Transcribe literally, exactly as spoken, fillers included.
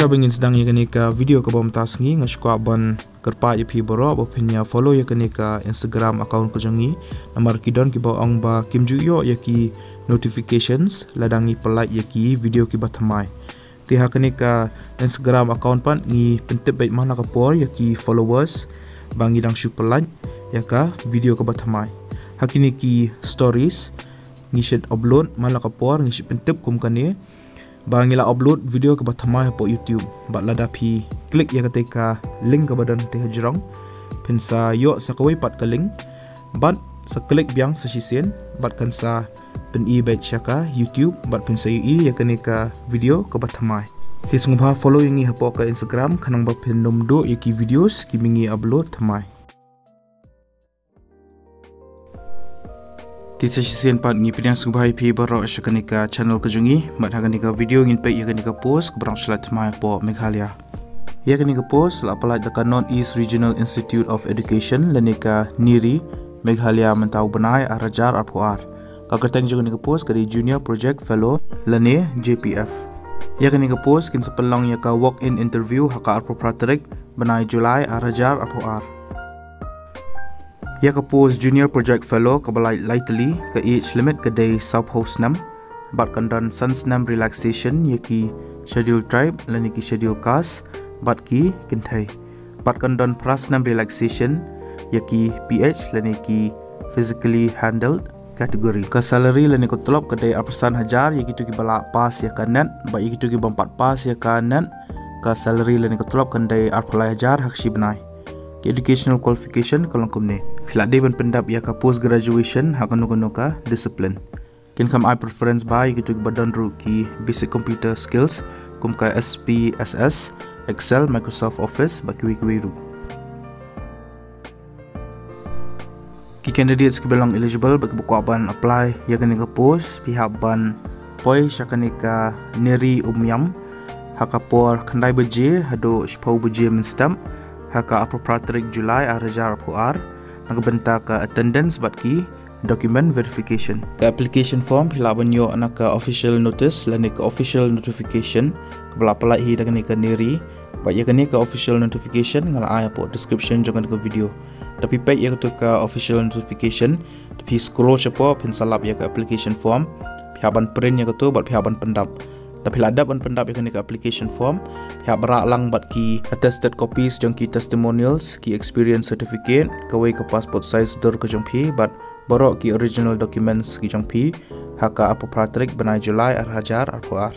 Kaba ngin sdang ïa kane ka video kaba mynta sngi, nga sngewkwah ban kyrpad ïa phi baroh ba phin ïa follow ïa kane ka Instagram account ka jong ngi. Namar ki don kiba ong ba kim ju ïoh ïa ki notifications lada ngi pynlait ïa ki video kiba thymmai. Te ha kane ka Instagram account pat ngi pyntip beit man la ka por ïa ki followers ba ngi dang shu pynlait ïa ka video kaba thymmai. Ha kine ki stories ngi shu upload man la ka por, ngi shu pyntip kum kane ba ngi la upload video kaba thymmai hapoh YouTube. Bad lada phi click ïa kata ka link kaba don te hajrong, phin sa ïoh sa kawei pat ka link, bad sa click biang sa shisien, bad kan sa pyni beit sha ka YouTube, bad phin sa ïohi ïa kane ka video kaba thymmai. Te sngewbha follow ïa ngi hapoh ka Instagram khnang ba phin nym duh ïa ki videos kiba ngi upload thymmai. Te sa shisien pat ngi pdiang sngewbha ïa phi baroh sha kane ka channel ka jong ngi. Bad ha kane ka video ngin peit ïa kane ka post kaba dang shu lait thymmai hapoh Meghalaya. Ïa kane ka post la pynlait da ka North East Regional Institute of Education lane ka NERI, Meghalaya, mynta u bnai ar hajar arphew ar. Ka kyrteng jong kane ka post ka dei Junior Project Fellow lane J P F. Ïa kane ka post kin sa pynlong ïa ka walk-in interview ha ka arphew phra tarik bnai July ar hajar arphew ar. Ïa ka post Junior Project Fellow kaba lait lai tylli, ka age limit ka dei sawphew snem, bad kan don san snem relaxation ïa ki Scheduled Tribe lane ki Scheduled Caste bad ki kynthei. Bad kan don phra snem relaxation ïa ki P H lane ki Physically Handled category. Ka salary lane ka tulop ka dei arphew san hajar ïa kito kiba la pass ïa ka NET, bad ïa kito ki bym pat pass ïa ka NET, ka salary lane ka tulop kan dei arphew lai hajar ha ka shi bnai. Ka educational qualification ka long kumne: phi la dei ban pyndap ïa ka post graduation ha kano kano ka discipline. Kin kham ai preference bha ïa kito kiba don ruh ki basic computer skills kum ka S P S S, Excel, Microsoft Office bad kiwei kiwei ruh. Ki candidates kiba long eligible bad kiba kwah ban apply ïa kane ka post, phi hap ban poi sha kane ka NERI Umiam ha ka por khyndai baje haduh shiphew baje mynstep ha ka arphew phra tarik July ar hajar arphew ar, na ka bynta ka attendance bad ki document verification. Ka application form phi lah ban ïoh na ka official notice lane ka official notification kaba la pynlait hi da kane ka NERI. Bad ïa kane ka official notification nga la ai hapoh description jong kane ka video. Te phi peit ïa kato ka official notification, te phi scroll shapoh phin sa lap ïa ka application form. Phi hap ban print ïa kato bad phi hap ban pyndap. Te phi la dep ban pyndap ïa kane ka application form, phi hap rah lang bad ki attested copies jong ki testimonials, ki experience certificate, kawei ka passport size dur ka jong phi bad baroh ki original documents ki jong phi ha ka arphew phra tarik bnai July ar hajar arphew ar.